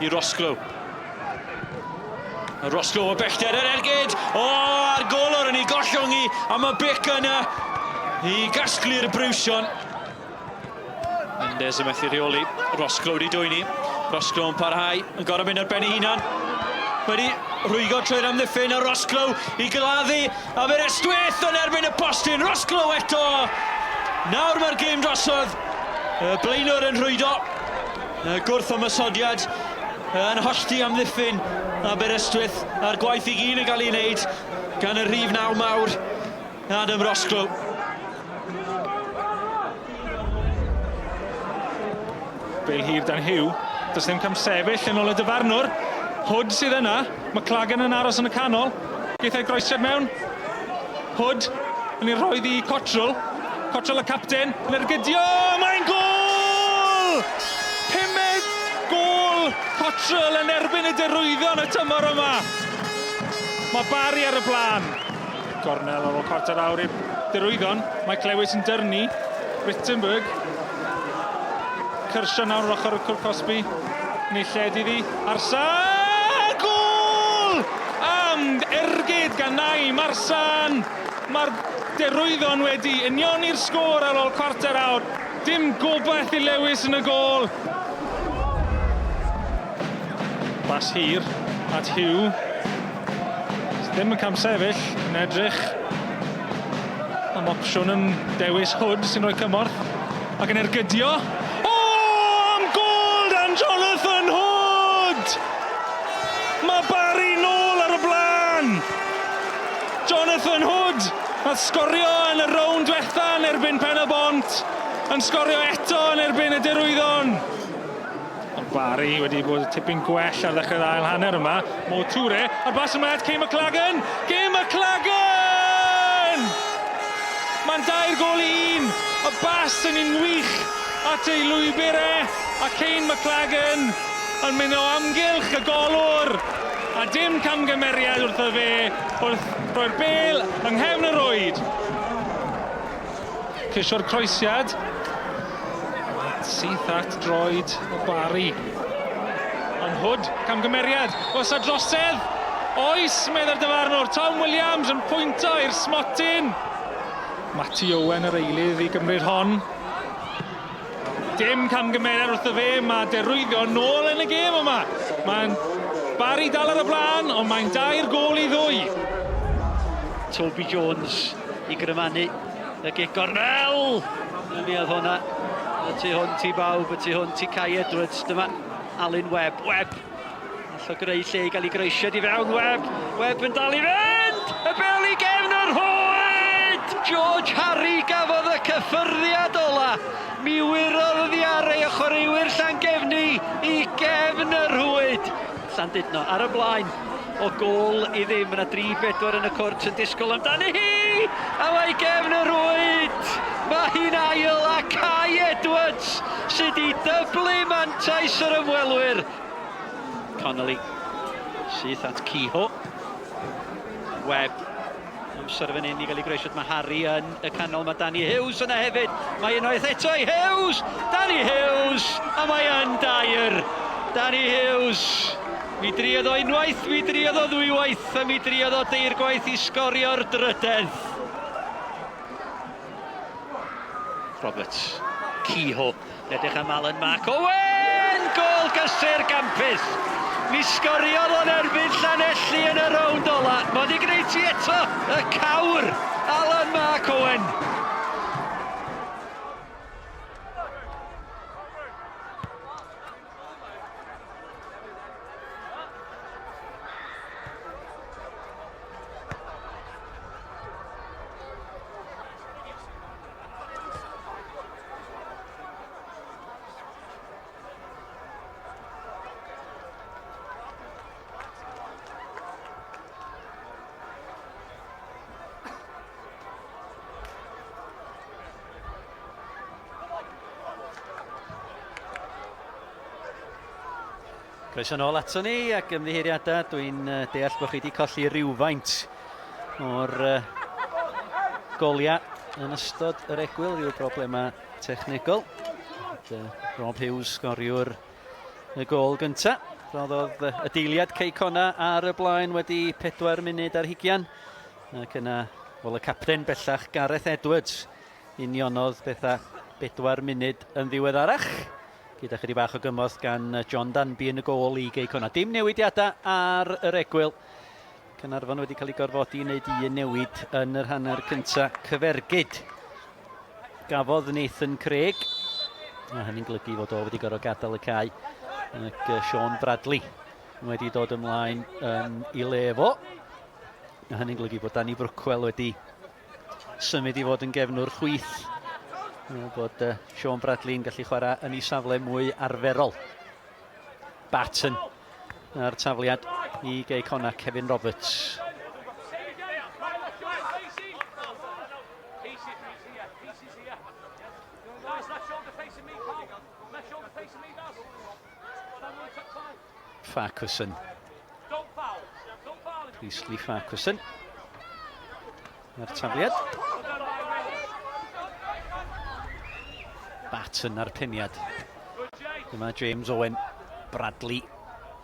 i Roscrow. A Roscrow o bellter yr ergyd! O, a'r golwr yn ei gollwng i, a mae Bic yna i gasglu'r briwsion. Mendes yn methu rheoli. Roscrow wedi dwyni. Roscrow yn parhau, yn gorau mynd ar ben ei hunan. Wedi rhwygo trwy'r amddiffyn a Roscrow i gladdu Aberystwyth yn erbyn y postyn. Roscrow eto! Nawr mae'r gêm drosodd. Y blaenwr yn rhwydo. Y gwrth ymosodiad yn hollti amddiffyn Aberystwyth a'r gwaith i gyd yn cael ei wneud gan y rhif naw mawr Adam Roscrow. Bel hir dan Hugh. Does ddim camsefyll yn ôl y dyfarnwr. Hood sydd yna. McLagan yn aros yn y canol. Geith ei groesiad mewn. Hood yn ei rhoi i Cottrell. Cottrell y capten yn ergydio. Mae'n gôl! Pumed gôl Cottrell yn erbyn y derwyddion y tymor yma. Mae Barry ar y blaen. Gornel ar ôl cwarter awr i'r derwyddon. Mike Lewis yn dyrnu. Rittenberg. Cyrsio nawr ar ochr y cwrt cosbi. Neu lled iddi. Arsan! Gôl! Am ergyd gan Naim Arsan! Mae'r derwyddon wedi unioni'r sgôr ar ôl cwarter awr. Dim gobaith i Lewis yn y gôl. Bas hir at Hugh. Ddim yn camsefyll, yn edrych am opsiwn yn dewis Hood sy'n rhoi cymorth ac yn ergydio. O, am gôl dan Jonathan Hood! Mae Barry nôl ar y blaen! Jonathan Hood nath sgorio yn y rownd diwetha yn erbyn Pen-y-bont, yn sgorio eto yn erbyn y Derwyddon. Ond Barry wedi bod tipyn gwell ar ddechrau'r ail hanner yma. Mo Toure, a'r bas yma at Kay McLagan! Kay McLagan! Mae'n dair gol i un! Y bas yn un wych at ei lwybr e, a Kane McLagan yn mynd o amgylch y golwr. A dim camgymeriad wrtho fe wrth roi'r bel yng nghefn y rwyd. Ceisio'r croesiad. Syth at droed o Barry. Ond Hood, camgymeriad. Oes a drosedd? Oes, meddai'r dyfarnwr. Tom Williams yn pwynto i'r smotyn. Matty Owen yr eilydd i gymryd hon. Dim camgymeriad wrtho fe, mae derwyddio nôl yn y gêm yma. Mae'n Barry dal ar y blaen, ond mae'n dair gôl i ddwy. Toby Jones i grymanu y gic gornel! Mi oedd hwnna y tu hwnt i bawb, y tu hwnt i Kai Edwards. Dyma Alun Webb. Webb! All o greu lle i gael ei groesiad i fewn. Webb! Webb yn dal i fynd! Y bel i gefn yr rhwyd! George Harry gafodd y cyffyrddiad ola. Mi wyrodd y ddiarau o chwaraewyr Llangefni i gefn y rhwyd. Llandudno ar y blaen o gôl i ddim. Yna 3-4 yn y cwrt yn disgwyl amdani hi! A mae gefn y rwyd! Mae hi'n ail a Kai Edwards sydd wedi dyblu mantais yr ymwelwyr. Connolly syth at Kehoe. Webb amser fan hyn i gael ei groesiad. Mae Harry yn y canol, mae Danny Hughes yna hefyd. Mae unwaith eto i Hughes! Danny Hughes! A mae yn dair! Danny Hughes! Mi driodd o unwaith, mi driodd o ddwywaith, a mi driodd o deirgwaith i sgorio'r drydedd. Roberts, Kehoe, edrych am Alan Mark Owen! Gôl gysur gampus! Mi sgoriodd o'n erbyn Llanelli yn y rownd ola. Mae wedi gwneud ti eto, y cawr, Alan Mark Owen. Croeso nôl ato ni ac ymddiheuriadau. Dwi'n deall bod chi wedi colli rhywfaint o'r goliau yn ystod yr egwyl, rhyw broblemau technegol. Rob Hughes sgoriwr y gôl gyntaf. Roddodd y deiliad Cei Conna ar y blaen wedi 4 munud ar hugian. Ac yna, wel y capten bellach Gareth Edwards unionodd bethau 4 munud yn ddiweddarach. Gyda chydig bach o gymorth gan John Danby yn y gôl i Gei Conna. Dim newidiadau ar yr egwyl. Caernarfon wedi cael ei gorfodi i wneud un newid yn yr hanner cyntaf cyfergyd. Gafodd Nathan Craig, a hynny'n golygu fod o wedi gorfod gadael y cae, ac Sean Bradley wedi dod ymlaen yn ei le fo. A hynny'n golygu bod Danny Brookwell wedi symud i fod yn gefnwr chwith. Bod Sean Bradley'n gallu chwarae yn ei safle mwy arferol. Barton a'r tafliad i Gei Connah, Kevin Roberts. Farquharson. Priestley Farquharson. A'r tafliad. Barton a'r peniad. Dyma James Owen. Bradley.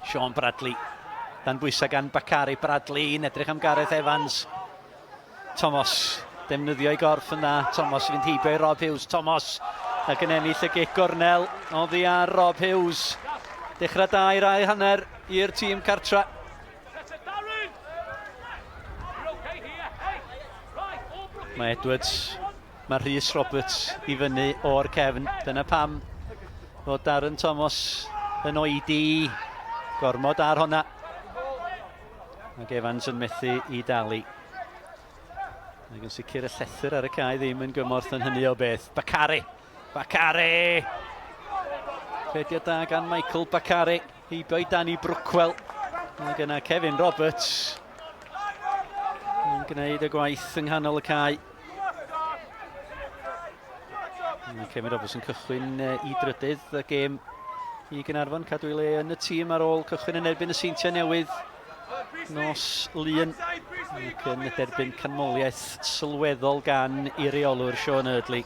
Sean Bradley. Dan bwysau gan Bakari Bradley yn edrych am Gareth Evans. Thomas. Defnyddio ei gorff yna. Thomas i fynd heibio i Rob Hughes. Thomas ac yn ennill y gic gornel oddi ar Rob Hughes. Dechrau da i'r ail hanner i'r tîm cartra. Mae Edwards, mae Rhys Roberts i fyny o'r cefn. Dyna pam fod Darren Thomas yn oedi gormod ar honna. Ac Evans yn methu i dalu. Ac yn sicr y llethr ar y cae ddim yn gymorth yn hynny o beth. Bakari! Bakari! Rhediad da gan Michael Bakari. Heibio i Danny Brookwell. Ac yna Kevin Roberts yn gwneud y gwaith yng nghanol y cae. Mae Kevin Roberts yn cychwyn i drydydd y gêm i Gaernarfon, cadw ei le yn y tîm ar ôl cychwyn yn erbyn y Seintiau Newydd nos Lun ac yn derbyn canmoliaeth sylweddol gan i reolwr Sean Eardley.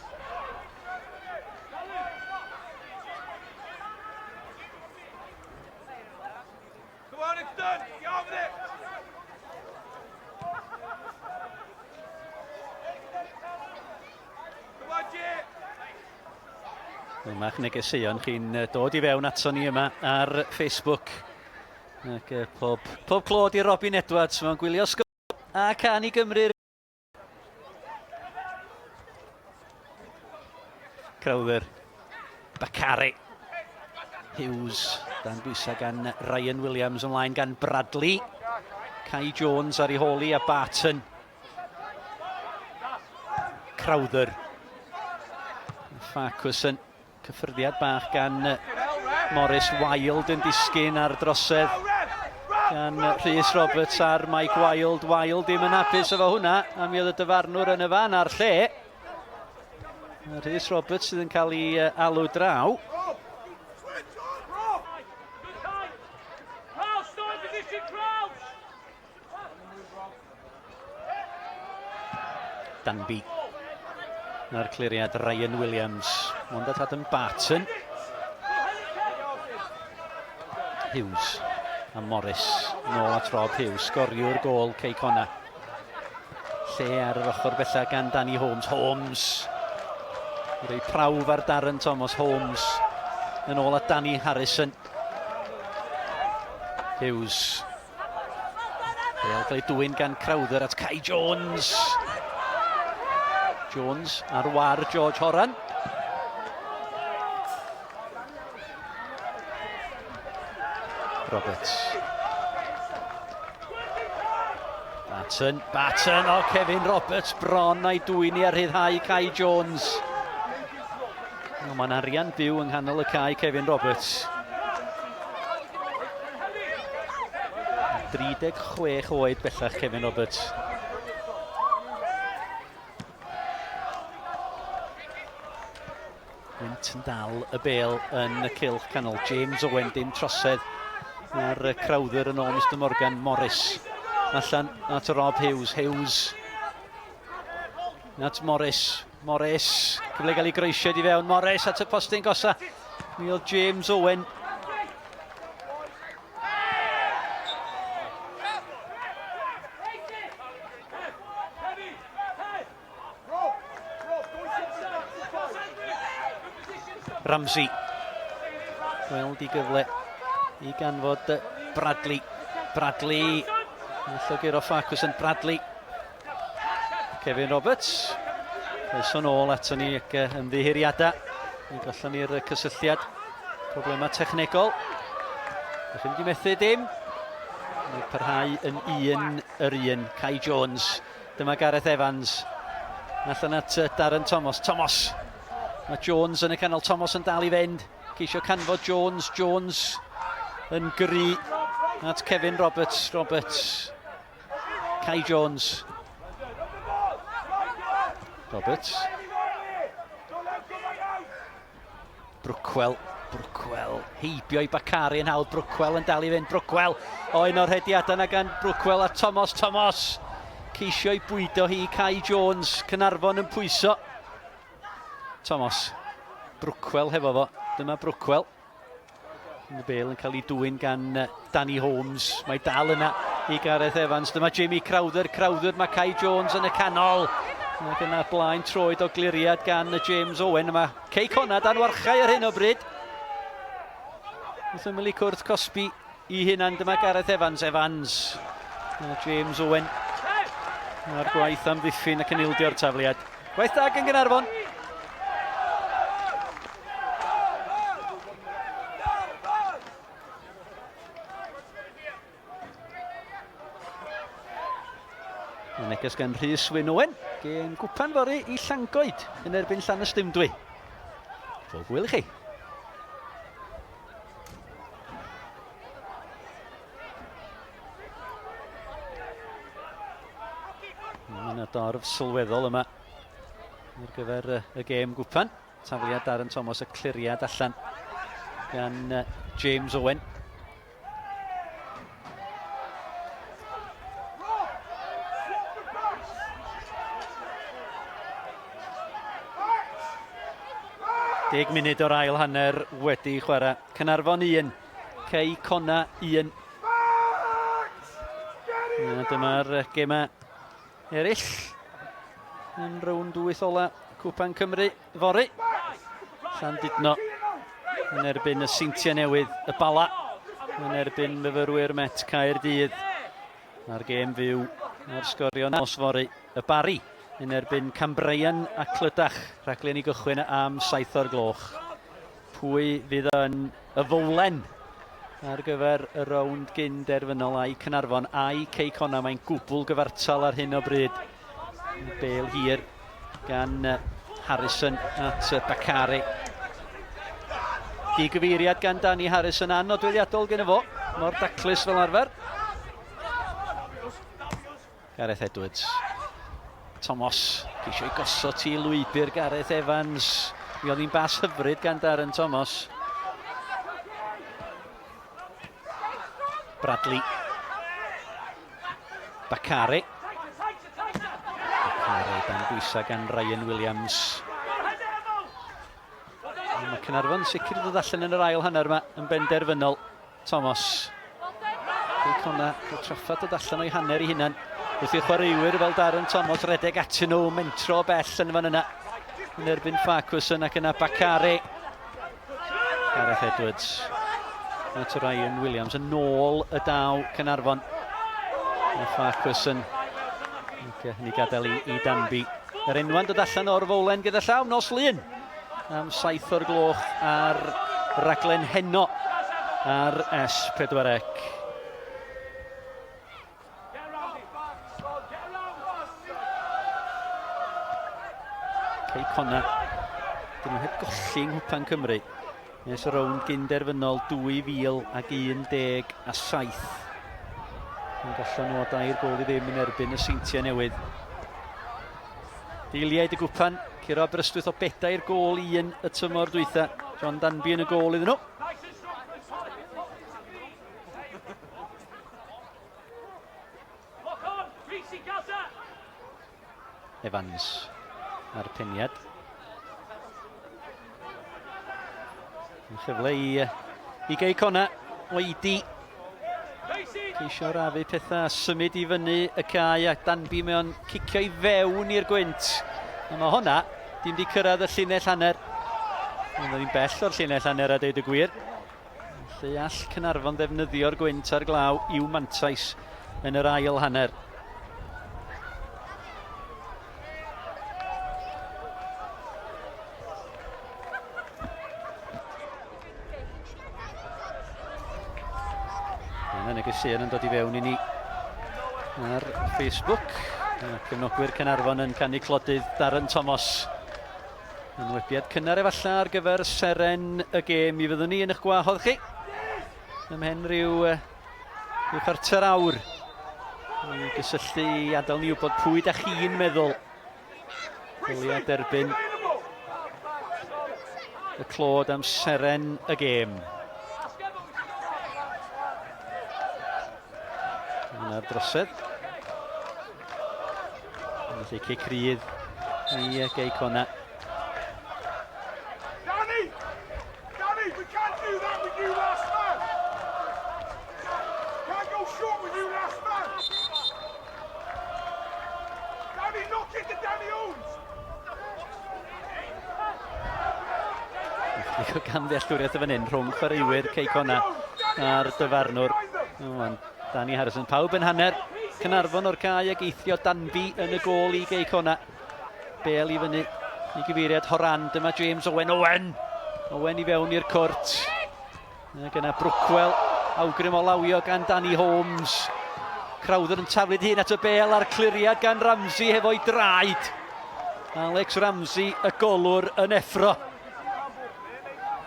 Mae'ch negeseuon chi'n dod i fewn ato ni yma ar Facebook. Ac pob, pob clod i Robin Edwards, mae'n gwylio sgôr a can i Gymru. Crowther. Bakari. Hughes dan bwysau gan Ryan Williams ymlaen gan Bradley. Kai Jones ar ei holi a Barton. Crowther. Farquharson. Cyffyrddiad bach gan Morris Wilde yn disgyn ar drosedd gan Rhys Roberts ar Mike Wilde. Wilde ddim yn hapus efo hwnna, a mi oedd y dyfarnwr yn y fan a'r lle. Rhys Roberts sydd yn cael ei alw draw. Danby. Na'r cliriad Ryan Williams. Ond at Adam Barton. Hughes a Morris. Nôl at Rob Hughes. Sgoriwr gôl Cei Connah. Lle ar yr ochr bella gan Danny Holmes. Holmes. Rhoi prawf ar Darren Thomas. Holmes yn ôl at Danny Harrison. Hughes. Bale cael ei dwyn gan Crowther at Kai Jones. Jones ar war George Horan. Roberts. Barton, Barton, o Kevin Roberts bron a'i dwyn i ar rhyddhau Kai Jones. O, mae'n arian byw yng nghanol y cae Kevin Roberts. 36 oed bellach Kevin Roberts. Wynt yn dal y bel yn y cylch canol. James Owen, dim trosedd ar Crowther yn ôl Mr Morgan. Morris allan at Rob Hughes. Hughes at Morris. Morris, cyfle gael ei groesiad i fewn. Morris at y postyn gosa. Mi oedd James Owen. Ramsey. Gweld i gyfle i ganfod Bradley. Bradley. Llygir o Farquharson. Bradley. Kevin Roberts. Croeso nôl ato ni ac ymddiheuriadau. Ni gollon ni'r cysylltiad. Problemau technegol. Ydych chi'n wedi methu dim. Mae'n parhau yn un yr un. Kai Jones. Dyma Gareth Evans. Allan at Darren Thomas. Thomas. Mae Jones yn y canol. Thomas yn dal i fynd. Ceisio canfod Jones. Jones yn gry at Kevin Roberts. Roberts. Kai Jones. Roberts. Brookwell. Brookwell. Heibio i Bakari yn hawdd. Brookwell yn dal i fynd. Brookwell. O un o'r rhediadau yna gan Brookwell a Thomas. Thomas. Ceisio i bwydo hi Kai Jones. Cynarfon yn pwyso. Thomas. Brookwell hefo fo. Dyma Brookwell. Y bel yn cael ei dwyn gan Danny Holmes. Mae dal yna i Gareth Evans. Dyma Jamie Crowther. Crowther, mae Kai Jones yn y canol. Ac yna blaen troed o gliriad gan James Owen. Yma Cei Connah dan warchau ar hyn o bryd. Wrth ymyl i cwrt cosbi i hunan. Dyma Gareth Evans. Evans. A James Owen. Mae'r gwaith am ddiffyn ac yn ildio'r tafliad. Gwaith da gan Gaernarfon. Y neges gan Rhys Wyn Owen, gêm gwpan fory i Llangoed yn erbyn Llanystumdwy. Pob hwyl i chi. Mae yna dorf sylweddol yma ar gyfer y gêm gwpan. Tafliad Darren Thomas, y cliriad allan gan James Owen. Deg munud o'r ail hanner wedi chwarae. Caernarfon 1, Cei Conna 1. A dyma'r gemau eraill yn rownd wyth ola Cwpan Cymru fory. Llandudno yn erbyn y Seintiau Newydd, y Bala yn erbyn myfyrwyr Met Caerdydd. Mae'r gêm fyw a'r sgorio nos fory, y Barri yn erbyn Cambrian a Clydach. Rhaglen i gychwyn am 7 o'r gloch. Pwy fydd yn y fowlen ar gyfer y rownd gyn derfynol a'i Cynarfon a'i Cei Connah? Mae'n gwbl gyfartal ar hyn o bryd. Bel hir gan Harrison at Bakari. Digyfeiriad gan Danny Harrison annodweddiadol gyda fo, mor daclus fel arfer. Gareth Edwards. Thomas, ceisio i gosod ti lwybr Gareth Evans. Mi oedd hi'n bas hyfryd gan Darren Thomas. Bradley. Bakari. Bakari dan bwysau gan Ryan Williams. Mae Caernarfon sicr i ddod allan yn yr ail hanner yma yn benderfynol. Thomas. Cei Connah cael trafferth dod allan o'i hanner ei hunan. Wrth i'r chwaraewyr fel Darren Thomas redeg atyn nhw, mentro bell yn fan yna. Yn erbyn Farquharson ac yna Bakari. Gareth Edwards. At Ryan Williams yn ôl y daw Caernarfon. A Farquharson. Ac ni gadael i, i Danby. Yr enwa'n dod allan o'r fowlen gyda llaw nos Lun. am 7 o'r gloch ar raglen heno ar S4C. Cei Connah, dyn nhw heb golli yng Nghwpan Cymru nes y rownd gynderfynol 2017. Yn gollon nhw o dair gôl i ddim yn erbyn y Seintiau Newydd. Deiliaid y gwpan, curo Aberystwyth o bedair gôl i un y tymor dwytha. John Danby yn y gôl iddyn nhw. Evans a'r peniad. Yn chyfle i, i Gei Connah, oedi. Ceisio rafu pethau, symud i fyny y cae a Danby mewn cicio i fewn i'r gwynt. A mae hwnna, dim di cyrraedd y llinell hanner. Ond ni'n bell o'r llinell hanner a deud y gwir. Felly all Caernarfon ddefnyddio'r gwynt a'r glaw i'w mantais yn yr ail hanner. Yna negeseuon yn dod i fewn i ni ar Facebook. A cefnogwyr Caernarfon yn canu clodydd Darren Thomas. Enwebiad cynnar efallai ar gyfer seren y gêm. Mi fyddwn ni yn eich gwahodd chi ymhen rhyw, rhyw chwarter awr i gysylltu i adael ni wybod pwy da chi'n meddwl dylia derbyn y clod am seren y gêm. Yna'r drosedd. Felly cic rydd i Gei Cona. Danny! Danny, we can't do that with you last man! Can't go short with you last man! Danny, knock it to Danny Owens! Ychydig o gamddealltwriaeth y fan hyn rhwng chwaraewyr Cei Cona a'r dyfarnwr. Danny Harrison, pawb yn hanner Caernarfon o'r cae ag eithrio Danby yn y gôl i Gei Cona. Bel i fyny i gyfeiriad Horan, dyma James Owen, Owen! Owen i fewn i'r cwrt. Ac yna Brookwell, awgrym o lawio gan Danny Holmes. Crowther yn taflud hun at y bel a'r cliriad gan Ramsey hefo'i draed. Alex Ramsey, y golwr yn effro.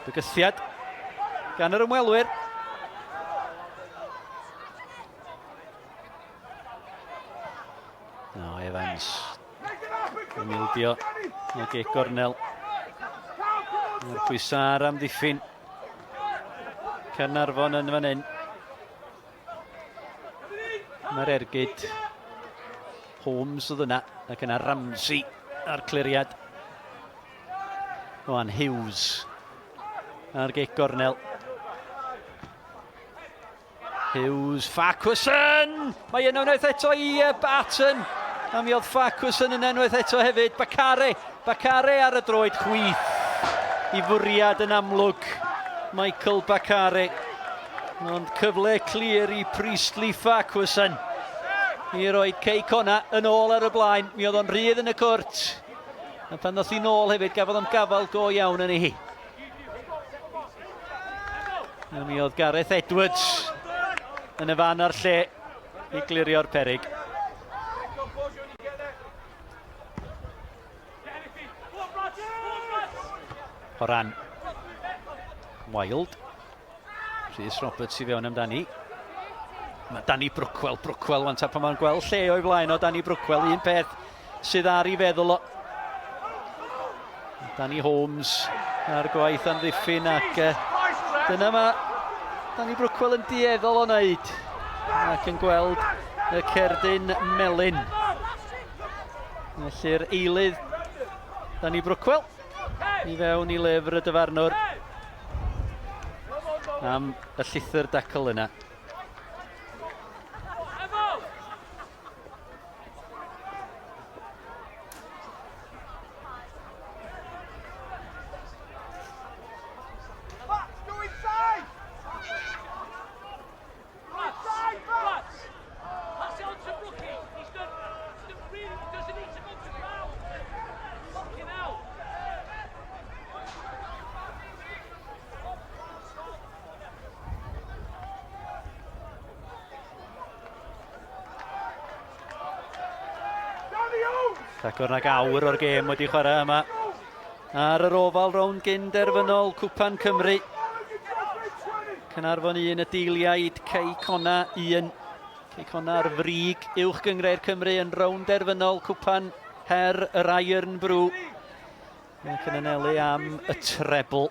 Bygythiad gan yr ymwelwyr. No, Evans yn ildio y gic gornel. Mae'r pwysau ar amddiffyn. Caernarfon yn fan hyn. Mae'r ergyd Holmes oedd yna, ac yna Ramsey a'r cliriad. Oan Hughes ar gic gornel. Hughes, Farquharson! Mae yna unwaith eto i Barton. A mi oedd Farquharson yn unwaith eto hefyd. Bakare, Bakare ar y droed chwith. I fwriad yn amlwg, Michael Bakare. Ond cyfle clir i Priestley Farquharson i roi Cei Cona yn ôl ar y blaen. Mi oedd o'n rhydd yn y cwrt. A pan ddoth i nôl hefyd, gafodd o'n gafael go iawn yn ei hi. A mi oedd Gareth Edwards yn y fan a'r lle i glirio'r perig. Horan. Wild. Rhys Roberts i fewn amdani. Mae Danny Brookwell, Brookwell, wan ta pan mae'n gweld lle o'i flaen o Danny Brookwell, un peth sydd ar ei feddwl o. Danny Holmes ar gwaith amddiffyn ac dyna mae Danny Brookwell yn dueddol o wneud ac yn gweld y cerdyn melyn. Felly'r eilydd Danny Brookwell i fewn i lyfr y dyfarnwr am y llithr dacl yna. Rhagor nag awr o'r gêm wedi chwarae yma ar yr ofal rownd gyn derfynol Cwpan Cymru. Caernarfon 1, y deiliaid Cei Cona 1. Cei Cona ar frig uwch gynghrair Cymru yn rownd derfynol Cwpan Her yr Iron Brew. Ac yn anelu am y trebl.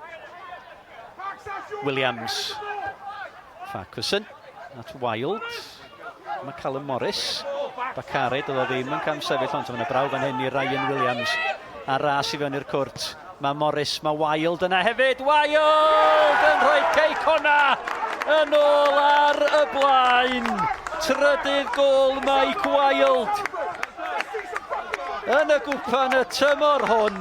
Williams. Farquharson at Wild. Mae Callum Morris. Bakare, doedd o ddim yn cam sefyll, ond mae'n brawf fan hyn i Ryan Williams. A ras i fewn i'r cwrt. Mae Morris, mae Wild yna hefyd. Wild yn rhoi Cei Cona yn ôl ar y blaen. Trydydd gôl Mike Wild yn y gwpan y tymor hwn.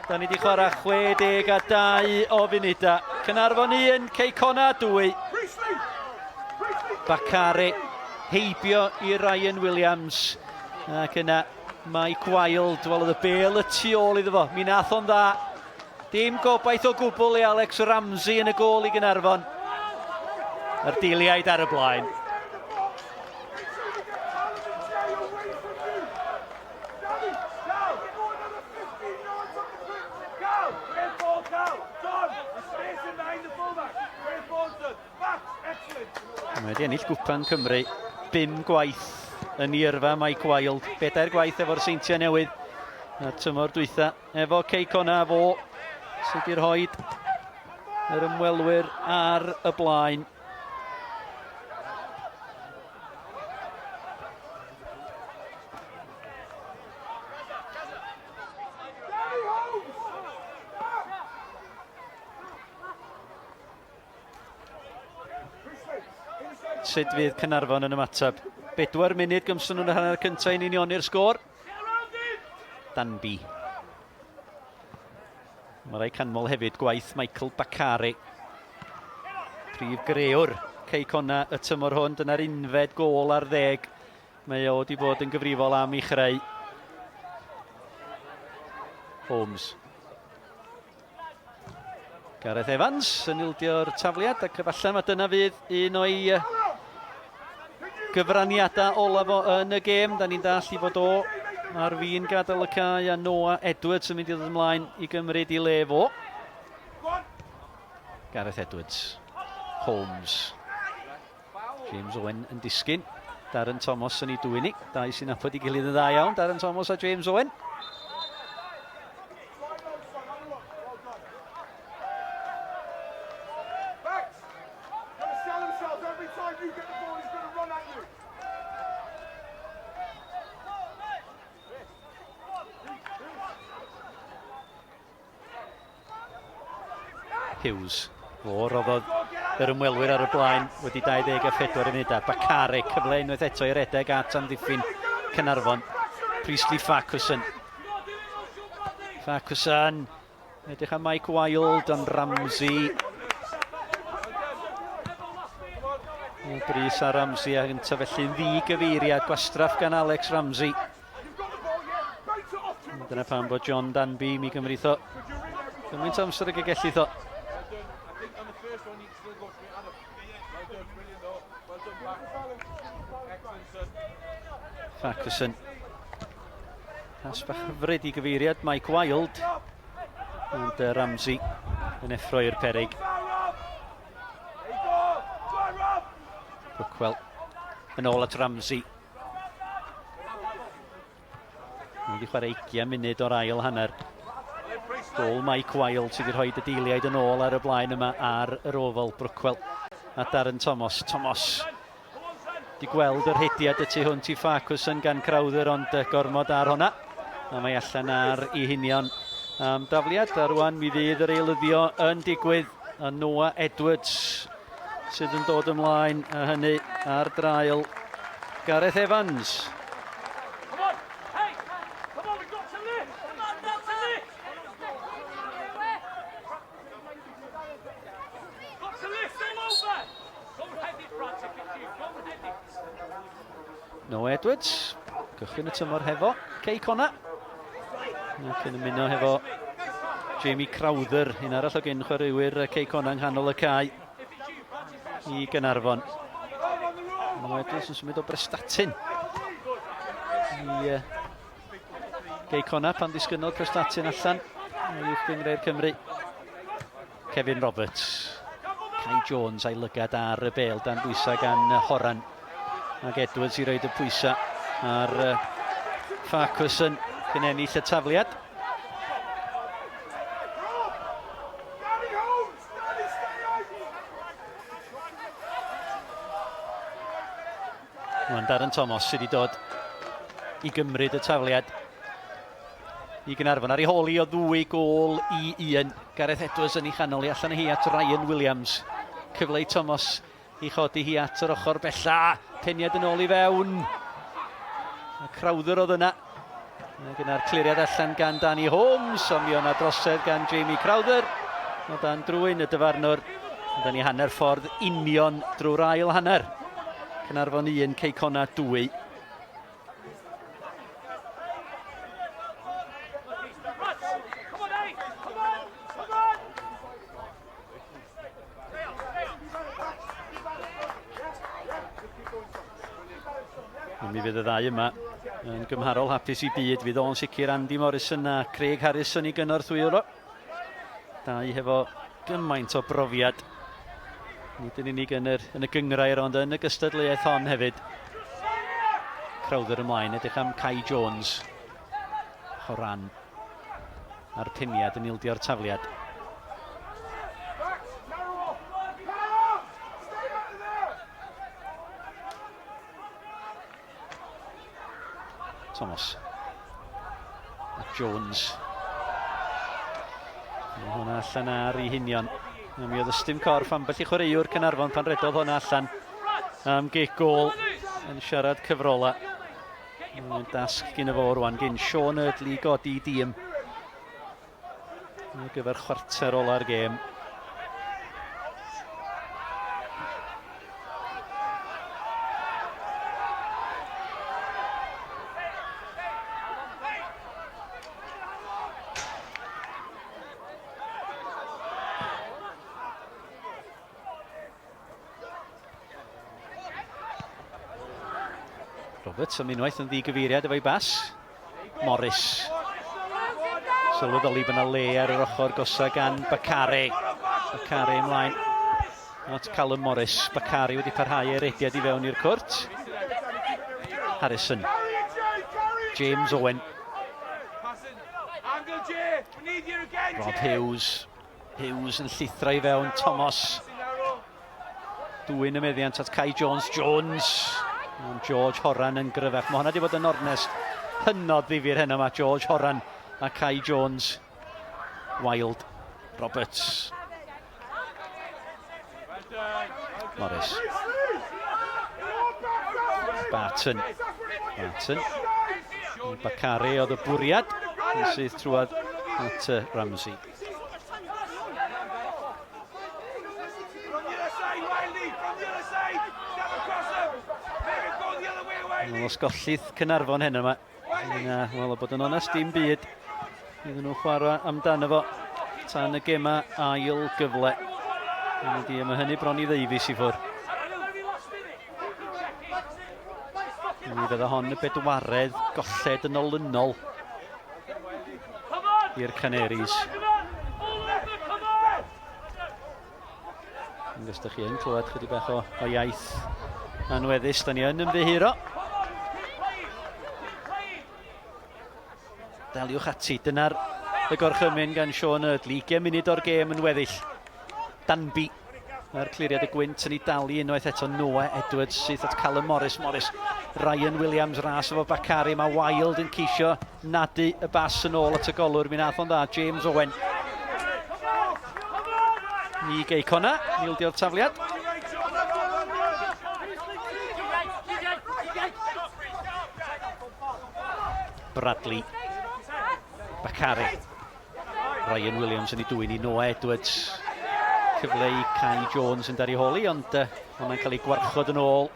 Da ni wedi chwarae 62 o funudau. Caernarfon 1, Cei Connah 2. Bakare heibio i Ryan Williams. Ac yna Mike Wild, wel oedd y bel y tu ôl iddo fo. Mi nath o'n dda. Dim gobaith o gwbl i Alex Ramsey yn y gôl i Gynarfon. Yr deiliaid ar y blaen. Mae wedi ennill Gwpan Cymru bum gwaith yn ei yrfa Mike Wild, bedair gwaith efo'r Seintiau Newydd a tymor dwytha efo Cei Connah fo sydd wedi rhoi yr ymwelwyr ar y blaen. Sut fydd Caernarfon yn ymateb? Bedwar munud gymson nhw'n yr hanner cyntaf i'n unioni'r sgôr. Danby. Mae rai canmol hefyd gwaith Michael Bakare. Prif grewr Cei Connah y tymor hwn. Dyna'r unfed gôl ar ddeg. Mae o wedi bod yn gyfrifol am ei chreu. Holmes. Gareth Evans yn ildio'r tafliad ac efallai mae dyna fydd un o'i gyfraniadau olaf o yn y gêm. Da ni'n dall i fod o ar fin gadael y cae a Noah Edwards yn mynd i ddod ymlaen i gymryd i le fo. Gareth Edwards. Holmes. James Owen yn disgyn. Darren Thomas yn ei dwyn i. Dau sy'n nabod i gilydd yn dda iawn, Darren Thomas a James Owen. Hughes. Fo roddodd yr ymwelwyr ar y blaen wedi 24 munudau. Bakare, cyfle unwaith eto i redeg at amddiffyn Caernarfon. Priestley Farquharson. Farquharson. Edrych am Mike Wild ond Ramsey. Brys a Ramsey a yntaf felly'n ddi-gyfeiriad gwastraff gan Alex Ramsey. Dyna pam bod John Danby mi gymrith o gymaint o amser ag y gellith o. Farquharson. Pas bach hyfryd i gyfeiriad Mike Wild. Ond Ramsey yn effro i'r perig. Brookwell yn ôl at Ramsey. Mae wedi chwarae 20 munud o'r ail hanner. Gol Mike Wild sydd wedi rhoi y deiliaid yn ôl ar y blaen yma ar yr ofal Brookwell a Darren Thomas. Thomas di gweld yr hediad y tu hwnt i Farquharson gan Crowther ond gormod ar honna. A mae allan ar ei hunion am dafliad a rwan mi fydd yr eilyddio yn digwydd a Noah Edwards sydd yn dod ymlaen a hynny ar draul Gareth Evans. Noah Edwards, gychwyn y tymor hefo Cei Connah. Ac yn ymuno hefo Jamie Crowther, un arall o gyn chwaraewyr Cei Connah yng nghanol y cae i Gynarfon. Noah Edwards yn symud o Brestatyn i Gei Connah pan ddisgynnodd Prestatyn allan o Uwch Gynghrair Cymru. Kevin Roberts. Kai Jones a'i lygad ar y bel dan bwysau gan Horan. Ac Edwards i roed y pwysau ar Farquharson cyn ennill y tafliad. Rwan Darren Thomas sydd wedi dod i gymryd y tafliad i Gynarfon. Ar ei hôl i o ddwy gôl i un. Gareth Edwards yn ei chanol i allan hi at Ryan Williams. Cyfle i Thomas i chodi hi at yr ochr bella. Peniad yn ôl i fewn. A Crowther oedd yna. Ac yna'r cliriad allan gan Danny Holmes, ond mi o'na drosedd gan Jamie Crowther. O dan drwy'n y dyfarnwr. Ond ni hanner ffordd union drwy'r ail hanner. Caernarfon 1, Cei Connah 2. Mi fydd y ddau yma yn gymharol hapus i byd. Fydd o'n sicr Andy Morrison a Craig Harrison i gynorthwyo fo. Dau hefo gymaint o brofiad. Nid yn unig yn, yr, yn y gyngrair, ond yn y gystadleuaeth hon hefyd. Crowther ymlaen, edrych am Kai Jones. Horan. A'r peniad yn ildio'r tafliad. Thomas. A Jones. Mae hwnna allan ar ei hunion. Mi oedd ystym corff ambell i chwaraewr Caernarfon pan redodd hwnna allan am gic gôl yn siarad cyfrola. Mae'n dasg gyn y fo rwan, gyn Sean Eardley godi dîm ar gyfer chwarter ola'r gêm. Roberts am unwaith yn ddigyfeiriad efo'i bas. Morris. Sylweddoli bod yna le ar yr ochr gosa gan Bakare. Bakare ymlaen at Callum Morris. Bakare wedi parhau ei rediad i fewn i'r cwrt. Harrison. James Owen. Rob Hughes. Hughes yn llithro i fewn, Thomas. Dwyn y meddiant at Kai Jones. Jones! Ond George Horan yn gryfach. Mae hwnna wedi bod yn ornest hynod ddifyr heno yma. George Horan a Kai Jones. Wild. Roberts. Morris. Barton. Barton. Bakare oedd y bwriad. Yn syth trwad at Ramsey. Wel, os gollith Cynarfon heno yma, na, wel, o bod yn onest, dim byd iddyn nhw chwarae amdano fo tan y gema ail gyfle. Ydy, mae hynny bron i ddeufis i ffwrdd. Mi fydda hon y bedwaredd golled yn olynol i'r Canaries. Ond os ydych chi yn clywed chydig bach o, o iaith anweddus, da ni yn ymddiheuro. Daliwch ati, dyna'r y gorchymyn gan Sean Eardley. 20 munud o'r gêm yn weddill. Danby Mae'r cliriad y gwynt yn ei dalu unwaith eto. Noah Edwards syth at Callum Morris. Morris, Ryan Williams ras efo Bakari. Mae Wild yn ceisio nadu y bas yn ôl at y golwr. Mi nath o'n dda, James Owen. I Gei Conna, nildio'r tafliad. Bradley. Bakari. Ryan Williams yn ei dwyn i Noah Edwards. Cyfle i Kai Jones yn dar ei holi, ond uh, hwnna'n cael ei gwarchod yn ôl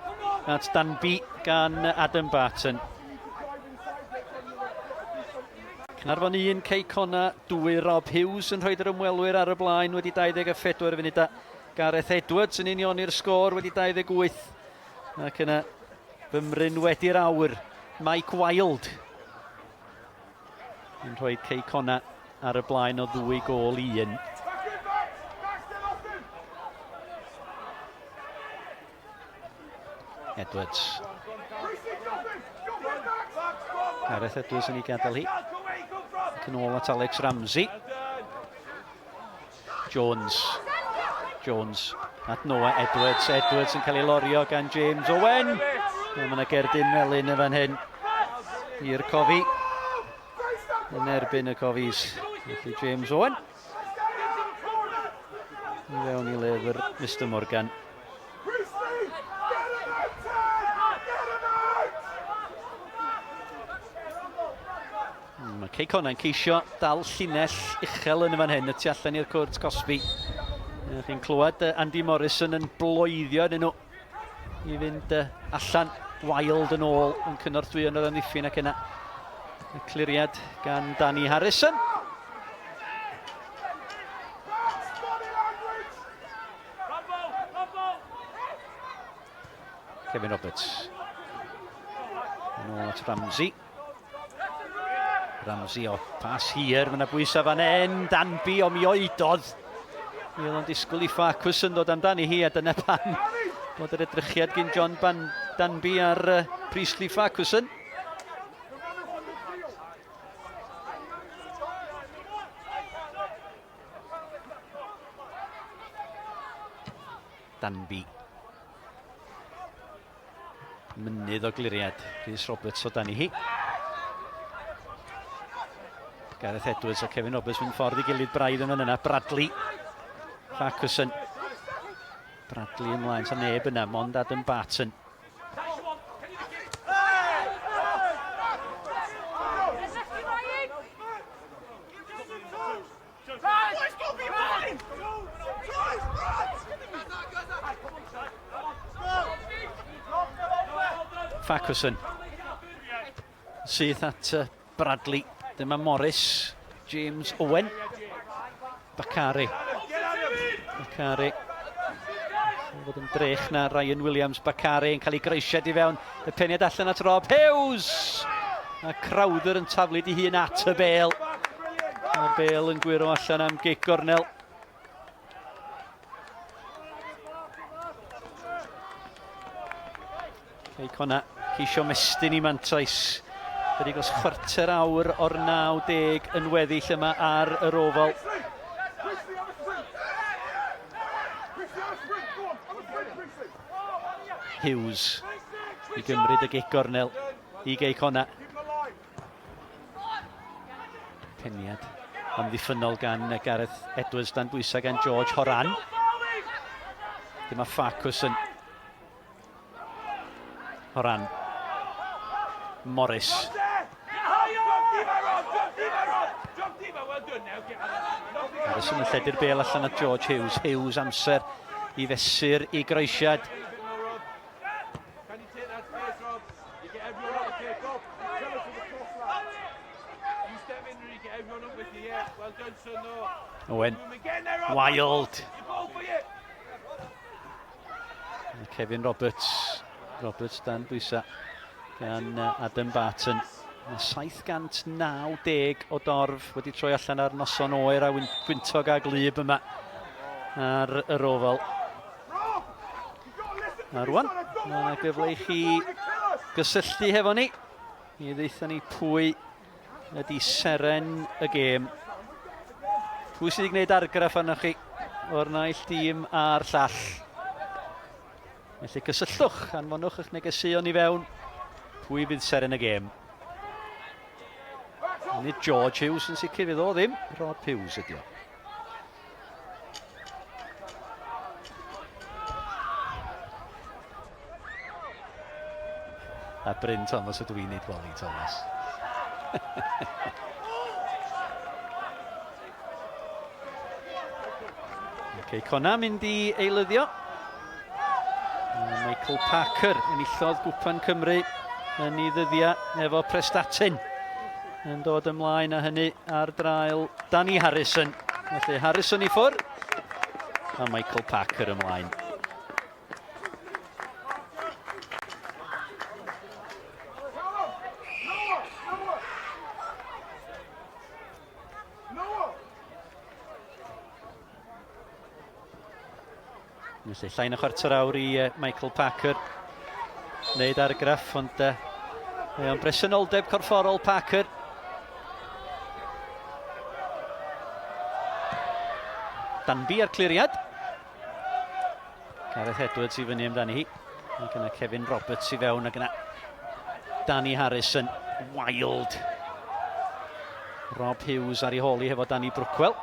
at Danby gan Adam Barton. Cynarfon 1, Cei Conna 2, Rob Hughes yn rhoi yr ymwelwyr ar y blaen wedi 24 funudau. Gareth Edwards yn unioni'r sgôr wedi 28. Ac yna fymryn wedi'r awr, Mike Wild Yn rhoi Cei Conna ar y blaen o ddwy gôl i un. Edwards. Gareth Edwards yn ei gadael hi. Ac yn ôl at Alex Ramsey. Jones. Jones at Noah Edwards. Edwards yn cael ei lorio gan James Owen. Mae yna gerdyn melyn yn fan hyn i'r cofi. Yn erbyn y cofis. Felly James Owen. I fewn i lyfr Mr Morgan. Cei Connah yn ceisio dal llinell uchel yn y fan hyn, y tu allan i'r cwrt cosbi. Chi'n clywed Andy Morrison yn bloeddio yn nhw i fynd allan. Wild yn ôl yn cynorthwyo yn yr amddiffyn ac yna y cliriad gan Danny Harrison. Kevin Roberts. Yn ôl at Ramsey. Ramsey o pas hir, mae yna bwysau fan hyn, Danby o mi oedodd. Mi oedd o'n disgwyl i Farquharson ddod amdani hi, a dyna pam bod yr edrychiad gyn John Ban Danby ar Priestley Farquharson. Danby. Mynydd o gliriad. Rhys Roberts o dan i hi. Gareth Edwards a Kevin Roberts mynd ffordd i gilydd braidd yn fan yna. Bradley. Farquharson. Bradley ymlaen. Sa neb yna, mond Adam Barton. Farquharson. Syth at Bradley. Dyma Morris. James Owen. Bakari. Bakari. Fod yn drech na Ryan Williams. Bakari yn cael ei groesiad i fewn. Y peniad allan at Rob Hughes. A Crowther yn taflu di hun at y bel. Mae'r bel yn gwyro allan am gic gornel. Cei Conna ceisio mestyn i mantais. Ydy gos chwarter awr o'r 90 yn weddill yma ar yr ofal. Hughes i gymryd y gic gornel i Gei Conna. Peniad amddiffynnol gan Gareth Edwards dan bwysau gan George Horan. Dyma Farquharson. Horan. Morris. Harrison yn lledu'r bel allan at George Hughes. Hughes amser i fesur i groesiad. Owen. Wild. Kevin Roberts. Roberts dan bwysau gan Adam Barton. Mae 790 o dorf wedi troi allan ar noson oer a gwyntog a gwlyb yma ar yr ofal. A rwan, mae yna gyfle i chi gysylltu hefo ni. I ddeitha ni pwy ydy seren y gêm. Pwy sydd wedi gwneud argraff arnoch chi o'r naill dîm a'r llall? Felly cysylltwch, anfonwch eich negeseuon i fewn. Pwy fydd seren y gêm? Nid George Hughes yn sicr fydd o ddim, Rob Hughes ydi o. A Bryn Thomas ydw i, nid Wally Thomas. okay, Conna mynd i eilyddio. Michael Parker enillodd Gwpan Cymru yn ei ddyddiau efo Prestatyn yn dod ymlaen â hynny ar draul Danny Harrison. Felly Harrison i ffwrdd a Michael Parker ymlaen. Felly, llai na chwarter awr i Michael Parker wneud argraff, ond mae o'n bresenoldeb corfforol Parker. Danby ar cliriad. Gareth Edwards i fyny amdani hi. Ac yna Kevin Roberts i fewn ac yna Danny Harrison. Wild. Rob Hughes ar ei hôl i hefo Danny Brookwell.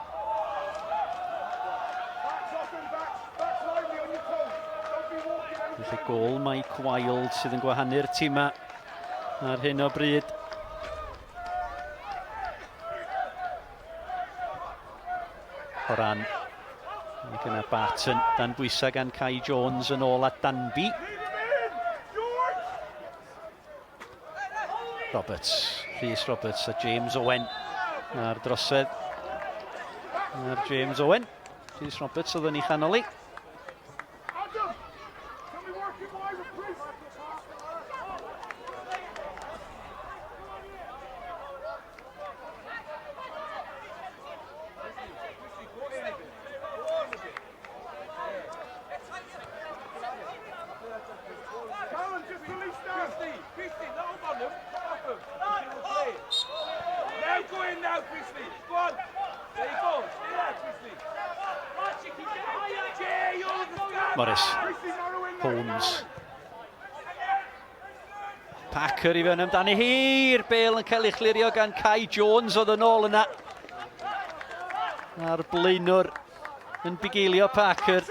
Felly gol Mike Wild sydd yn gwahanu'r tîmau ar hyn o bryd. Horan. Ac yna Barton dan bwysau gan Kai Jones yn ôl at Danby. Roberts, Rhys Roberts a James Owen ar drosedd. Ar James Owen. Rhys Roberts oedd yn ei chanol i. Morris. Holmes. Packer i fewn amdani hi'r bel yn cael ei chlirio gan Kai Jones oedd yn ôl yna. A'r blaenwr yn bugeilio Parker.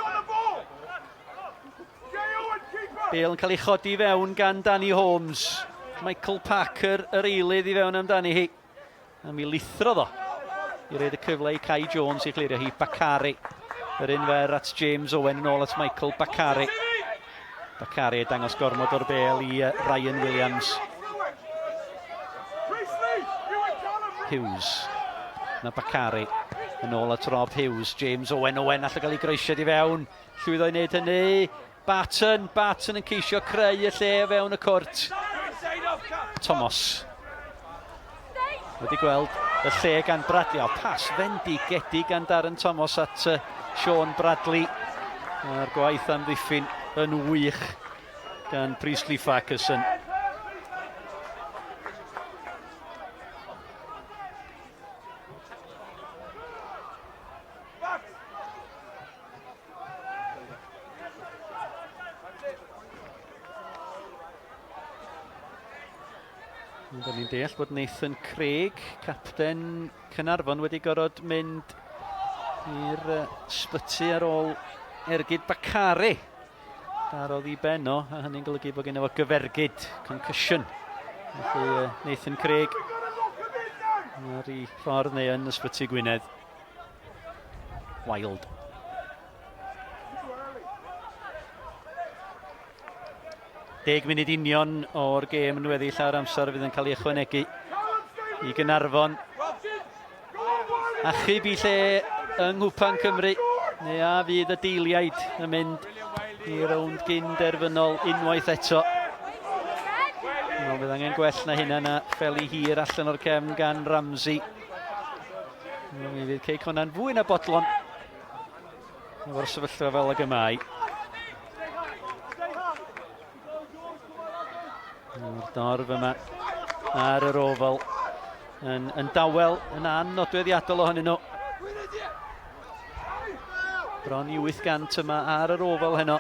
Bale yn cael ei chodi fewn gan Danny Holmes. Michael Parker yr eilydd i fewn amdani hi. A mi lithrodd o i roed y cyfle i Kai Jones i chlirio hi. Bakari. Yr un fer at James Owen yn ôl at Michael Bakari. Bakari dangos gormod o'r bel i Ryan Williams. Hughes. Na Bakari yn ôl at Rob Hughes. James Owen. Owen allai gael ei groesiad i fewn. Llwyddo i wneud hynny. Barton, Barton yn ceisio creu y lle o fewn y cwrt. Thomas. Wedi gweld y lle gan Bradley. O, pas fendigedig gan Darren Thomas at Sean Bradley. A'r gwaith amddiffyn yn wych gan Priestley Farquharson. Ond ni'n deall bod Nathan Craig, capten Caernarfon, wedi gorfod mynd i'r sbyty ar ôl ergyd Bakari. Darodd i ben o, a hynny'n golygu bod gen fo gyfergyd, concussion. Felly Nathan Craig ar ei ffordd neu yn ysbyty Gwynedd. Wild. Deg munud union o'r gêm yn weddill ar amser fydd yn cael ei ychwanegu i Gynarfon. Achub i lle yng Nghwpan Cymru, neu a fydd y deiliaid yn mynd i rownd gyn derfynol unwaith eto. Wel, bydd angen gwell na hynna na ffeli hir allan o'r cefn gan Ramsey. Mi fydd Cei Cona'n fwy na bodlon efo'r sefyllfa fel ag y mae. Mae'r dorf yma ar yr ofal yn, yn dawel, yn annodweddiadol ohonyn nhw. Bron i 800 yma ar yr ofal heno.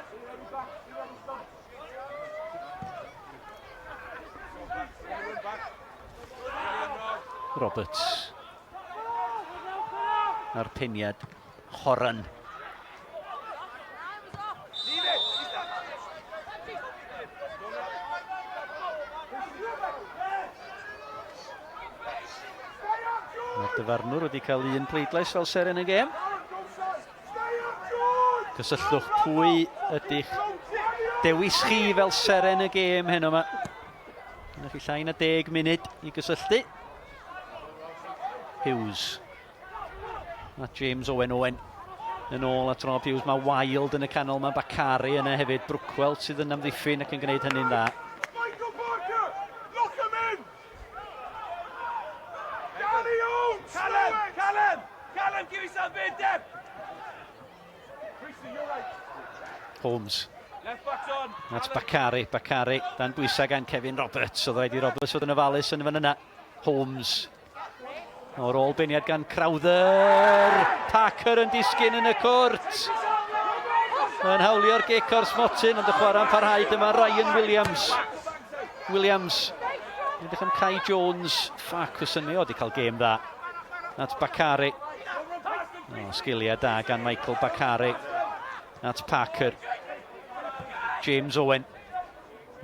Roberts. A'r peniad Horan. Mae'r dyfarnwr wedi cael un pleidlais fel seren y gêm. Cysylltwch pwy ydych dewis chi fel seren y gêm heno yma. Dyna chi llai na deg munud i gysylltu. Hughes. A James Owen Owen yn ôl at Rob Hughes. Mae Wild yn y canol, mae Bakari yna hefyd. Brookwell sydd yn amddiffyn ac yn gwneud hynny'n dda. Michael Parker, lock him in! Danny Oates! Callum! Callum! Callum, give me some bit depth! Priestley, you're right. Holmes. Left back's on. That's Bakari, Bakari, dan bwysau gan Kevin Roberts. Oedd rhaid i Roberts fod yn ofalus yn fan yna. Holmes. O'r ôl beniad gan Crowther. Parker yn disgyn yn y cwrt. Yn hawlio'r gic o'r smotyn, ond y chwarae'n parhau. Dyma Ryan Williams. Williams. Edrych am Kai Jones. Farquharson, mi oedd wedi cael gêm dda. At Bakari. O, sgiliau da gan Michael Bakari. At Parker. James Owen.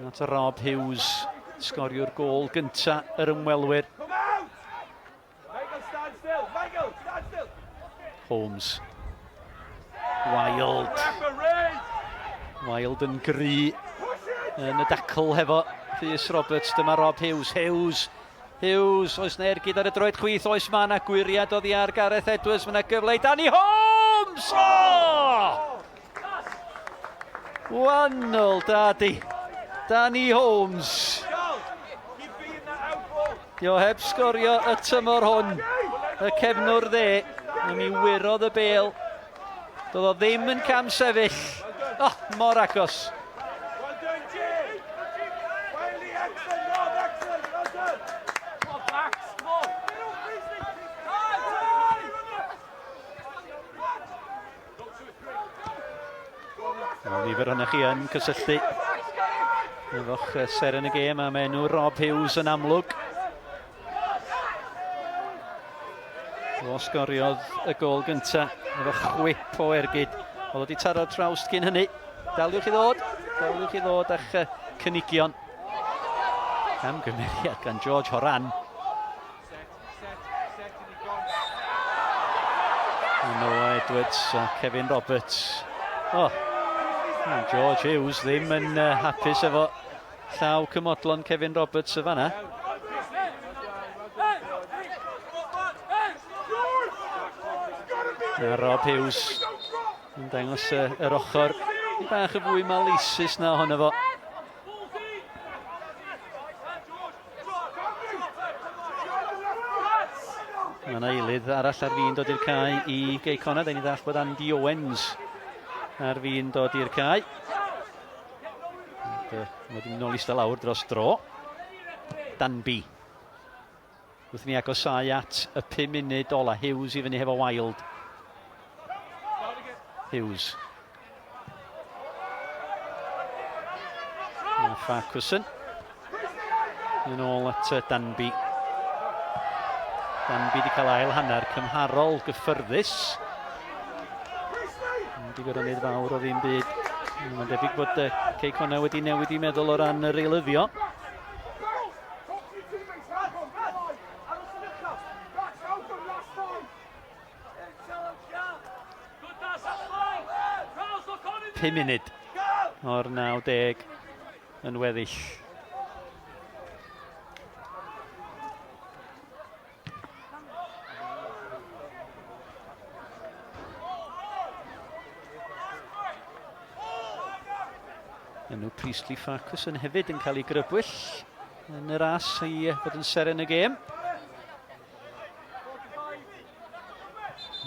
At Rob Hughes. Sgoriwr gôl gynta yr ymwelwyr. Michael, stand still. Michael, stand still. Holmes. Wild. Wild yn gry yn y dacl hefo Rhys Roberts. Dyma Rob Hughes. Hughes. Hughes, oes na ergyd ar y droed chwith, oes ma na gwyriad oddi ar Gareth Edwards, mae na gyfle i Danny Holmes! Oh! 1-0, Daddy. Danny Holmes. Dio heb sgorio y tymor hwn. Y cefnwr dde. A mi wyrodd y bel. Doedd o ddim yn cam sefyll. Oh, mor agos. Mae nifer ohonoch chi yn cysylltu efo'ch seren y gêm am enw Rob Hughes yn amlwg. O sgoriodd y gol gyntaf efo chwip o ergyd. Oedd wedi taro trawst cyn hynny. Daliwch i ddod, daliwch i ddod a'ch cynigion. Camgymeriad gan George Horan. Noah Edwards a Kevin Roberts. Oh, George Hughes ddim yn uh, hapus efo llaw cymodlon Kevin Roberts y fanna. A Rob Hughes yn dangos yr ochr bach y fwy maleisus na ohono fo. Mae yna eilydd arall ar fin dod i'r cae i Gei Connah. Da ni'n ddall bod Andy Owens ar fin dod i'r cae. Mae wedi mynd nôl i lawr dros dro. Danby. Wrth ni agosau at y 5 munud ola. Hughes i fyny hefo Wild. Hughes. A Farquharson. Yn ôl at Danby. Danby wedi cael ail hanner cymharol gyffyrddus. Wedi gorfod wneud fawr o ddim byd. Mae'n debyg bod Cei Connah wedi newid i meddwl o ran yr eilyddio. Pum munud o'r 90 yn weddill. Enw Priestley Farquharson hefyd yn cael ei grybwyll yn y ras i fod yn seren y gêm.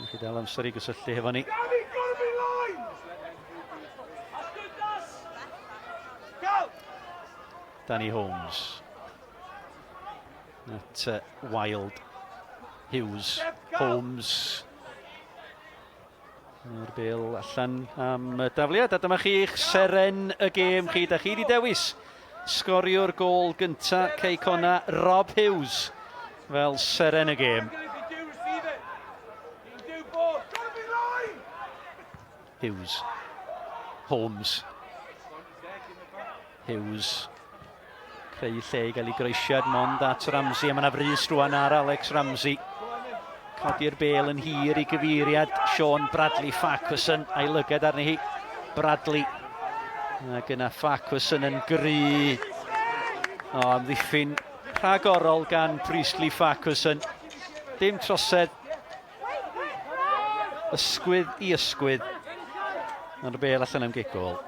Chi dal amser i gysylltu hefo ni. Danny Holmes. At Wild. Hughes. Holmes. Mae'r bel allan am y dafliad. A dyma chi'ch seren y gêm chi. Da chi wedi dewis sgoriwr gôl gynta Cei Connah, Rob Hughes, fel seren y gêm. Hughes. Holmes. Hughes. Creu lle i gael ei groesiad mond at Ramsey. A mae yna frys rwan ar Alex Ramsey. Codi'r bel yn hir i gyfeiriad Sean Bradley Farquharson a'i lygad arni hi. Bradley. Ac yna Farquharson yn gry. O, amddiffyn rhagorol gan Priestley Farquharson. Dim trosedd. Ysgwydd i ysgwydd. Mae'r bel allan am gic gôl.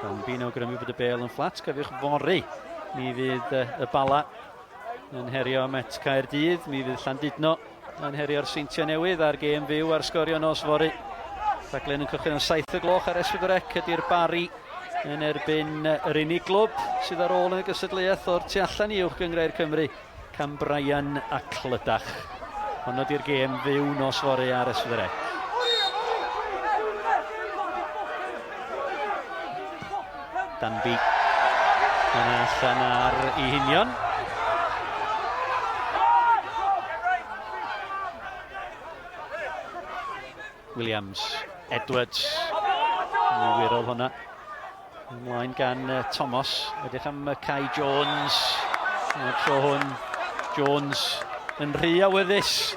Dan fi'n awgrymu bod y bel yn fflat. Cofiwch fory, mi fydd y Bala yn herio Met Caerdydd. Mi fydd Llandudno yn herio'r Seintiau Newydd a'r gêm fyw ar sgorio nos fory. Rhaglen yn cychwyn am 7 y gloch ar S4C ydy'r Bari yn erbyn yr unig glwb sydd ar ôl yn y gystadleuaeth o'r tu allan i Uwch Gynghrair Cymru, Cambrian a Clydach. Honno di'r gêm fyw nos fory ar S4C. Danby yn allan ar ei hunion. Williams, Edwards. Mi wyrodd hwnna. Ymlaen gan Thomas. Edrych am Kai Jones. Y tro hwn, Jones yn rhy awyddus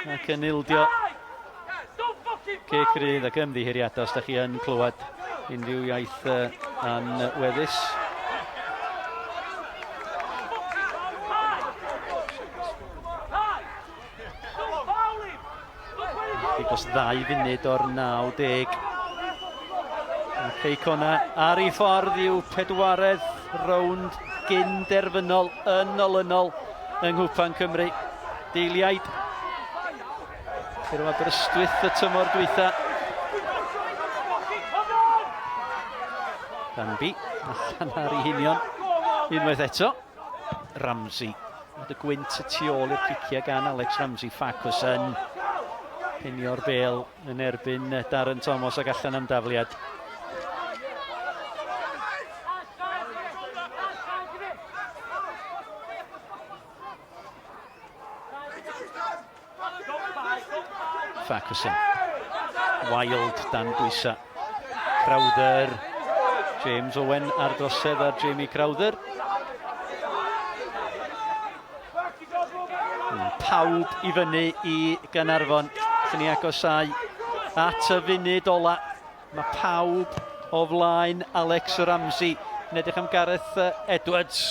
ac yn ildio. Cic rydd ac ymddiheuriadau os da chi yn clywed unrhyw iaith anweddus. Dros ddau funud o'r 90. Mae Cei Cona ar ei ffordd i'w pedwaredd rownd gyn derfynol yn olynol yng Nghwpan Cymru. Deiliaid Curo Aberystwyth y tymor dwytha. Danby allan ar ei hunion unwaith eto. Ramsey. Oedd y gwynt y tu ôl i'r ciciau gan Alex Ramsey. Farquharson penio'r bel yn erbyn Darren Thomas ac allan am dafliad. Farquharson. Wild dan bwysa. Crowther. James Owen ar drosedd ar Jamie Crowther. Pawb i fyny i Gaernarfon. Lle ni agosau at y funud ola. Mae pawb o flaen Alex Ramsey. Yn edrych am Gareth Edwards.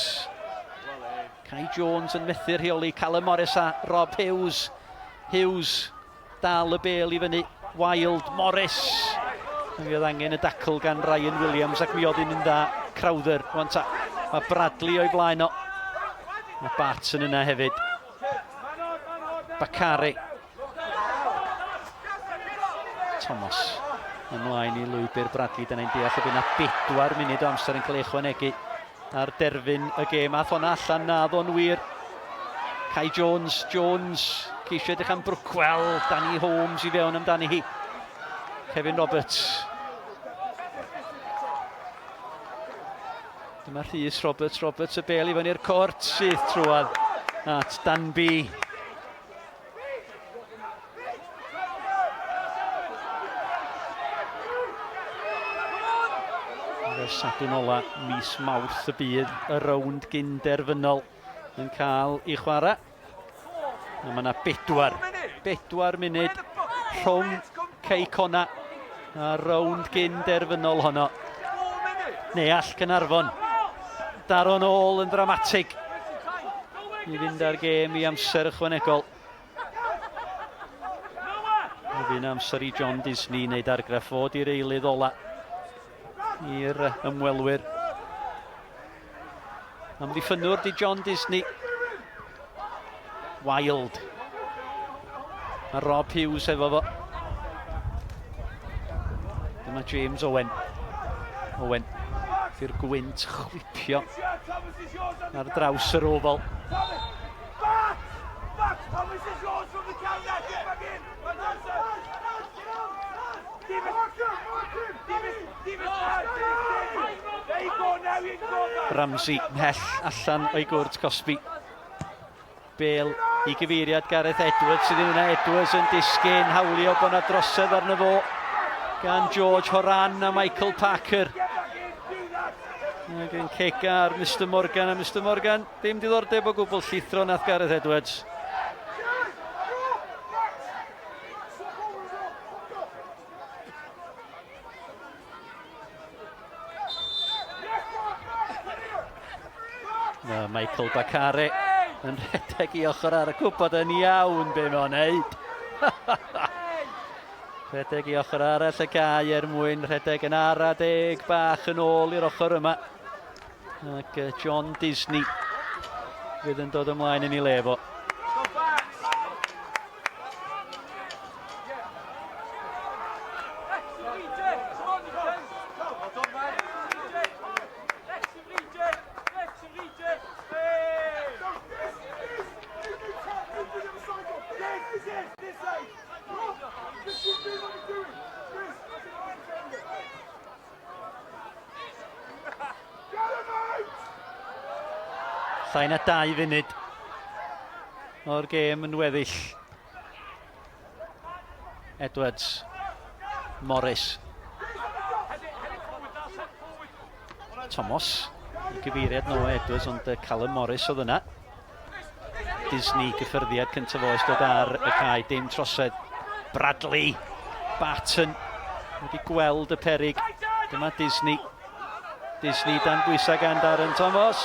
Kai Jones yn methu rheoli Callum Morris a Rob Hughes. Hughes dal y bel i fyny. Wild Morris. Mi oedd angen y dacl gan Ryan Williams ac mi oedd un yn dda. Crowther. Wan ta. Mae Bradley o'i flaen o. Mae Barton yna hefyd. Bakari. Thomas ymlaen i lwybr Bradley. Dyna'n deall y bydd yna bedwar munud o amser yn cael ei ychwanegu ar derfyn y gêm. Ath honna allan na ddo'n wir. Kai Jones, Jones, ceisio edrych am Brookwell, Danny Holmes i fewn amdani hi. Kevin Roberts. Dyma Rhys Roberts, Roberts y bel i fyny'r cort, syth trwad at Danby. Ar y Sadwrn ola mis Mawrth y bydd y rownd gynderfynol yn cael ei chwarae. A mae yna bedwar, bedwar munud rhwng Cei Cona a rownd gynderfynol honno. Neu all Caernarfon daro'n ôl yn ddramatig i fynd â'r gêm i amser ychwanegol. Mi fydd amser i John Disney wneud argraff fod i'r eilydd ola i'r ymwelwyr. Amddiffynnwr di John Disney. Wild. Mae Rob Hughes efo fo. Dyma James Owen. Owen. I'r gwynt chwipio ar draws yr ofal. Ramsey mhell allan o'i gwrt cosbi. Bale i gyfeiriad Gareth Edwards sydd yn yna. Edwards yn disgyn, hawlio bod yna drosedd arno fo gan George Horan a Michael Parker. Ac yn cega ar Mr Morgan a Mr Morgan ddim diddordeb o gwbl llithro nath Gareth Edwards. Na, Michael Bakare yn rhedeg i ochr ar y gwybod yn iawn be mae'n neud. rhedeg i ochr arall y cae er mwyn rhedeg yn ara deg bach yn ôl i'r ochr yma. Ac John Disney fydd yn dod ymlaen yn ei le fo. Llai na dau funud o'r gêm yn weddill. Edwards. Morris. Thomas i gyfeiriad Noah Edwards, ond Callum Morris oedd yna. Disney gyffyrddiad cyntaf oes dod ar y cae, dim trosedd. Bradley, Barton wedi gweld y perig. Dyma Disney. Disney dan bwysau gan Darren Thomas.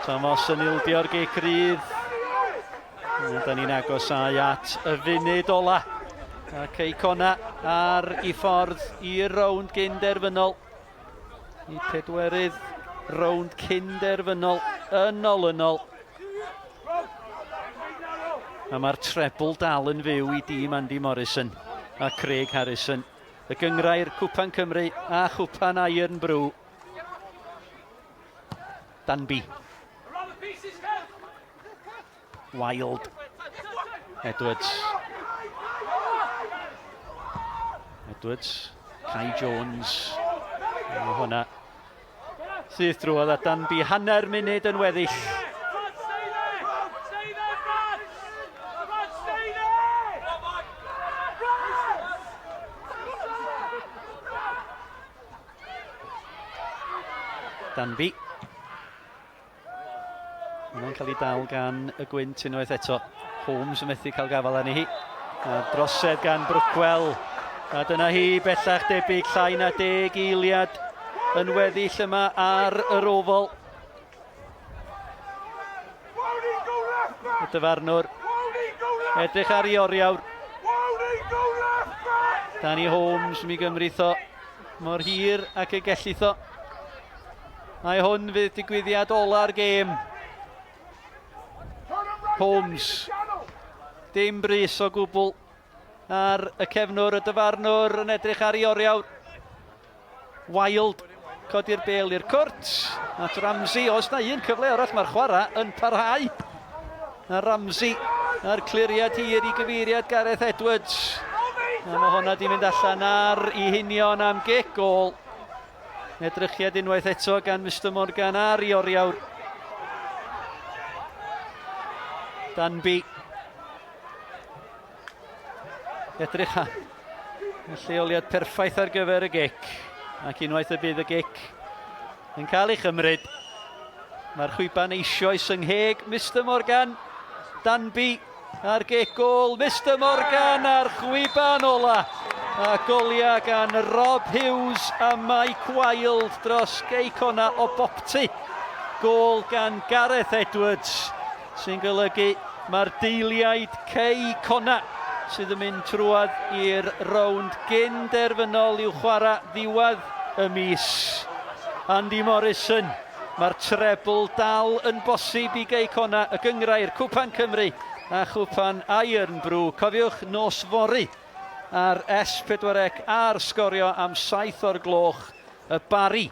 Thomas yn ildio'r gic rydd. Da ni'n agosáu at y funud ola. A Cei Cona ar ei ffordd i'r rownd gyn-derfynol. I pedwerydd rownd cyn-derfynol yn olynol. A mae'r trebl dal yn fyw i dîm Andy Morrison a Craig Harrison. Y gyngrair Cwpan Cymru a Chwpan Iron Brew. Danby. Wild. Edwards. Edwards. Kai Jones. Mae hwnna. Syth drwodd a Danby hanner munud yn weddill. Danby. Mae'n cael ei dal gan y gwynt unwaith eto. Holmes yn methu cael gafael arni hi. A drosedd gan Brookwell. A dyna hi bellach debyg llai na deg eiliad yn weddill yma ar yr ofol. Y dyfarnwr edrych ar ei oriawr. Danny Holmes mi gymrith o mor hir ac y gellith o. Mae hwn fydd digwyddiad ola'r gêm. Holmes. Dim brys o gwbl ar y cefnwr, y dyfarnwr yn edrych ar ei oriawr. Wild codi'r bel i'r cwrt. At Ramsey, oes na un cyfle arall, mae'r chwarae yn parhau. A Ramsey a'r cliriad hir i gyfeiriad Gareth Edwards. A mae hwnna di mynd allan ar i hunion am gic gol. Edrychiad unwaith eto gan Mister Morgan ar ei oriawr. Danby. Edrych am y lleoliad perffaith ar gyfer y gic. Ac unwaith y bydd y gic yn cael ei chymryd, mae'r chwiban eisoes yng ngheg Mister Morgan. Danby A'r gic gôl, Mister Morgan a'r chwiban ola. A goliau gan Rob Hughes a Mike Wild dros Gei Cona o boptu. Gôl gan Gareth Edwards sy'n golygu mae'r deiliaid Cei Cona sydd yn mynd trwad i'r rownd gyn derfynol i'w chwarae ddiwedd y mis. Andy Morrison. Mae'r trebl dal yn bosib i Gei Connah, y Gynghrair, Cwpan Cymru a Chwpan Iron Brew. Cofiwch, nos fory ar S4C ar Sgorio am 7 o'r gloch, y Barri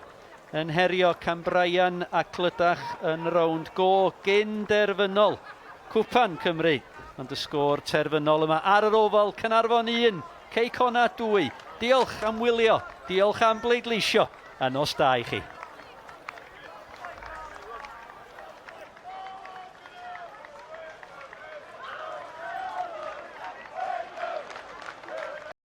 yn herio Cambrian a Clydach yn rownd go gyn-derfynol Cwpan Cymru. Ond y sgôr terfynol yma ar yr Oval, Caernarfon 1, Cei Connah 2. Diolch am wylio, diolch am bleidleisio, a nos da i chi.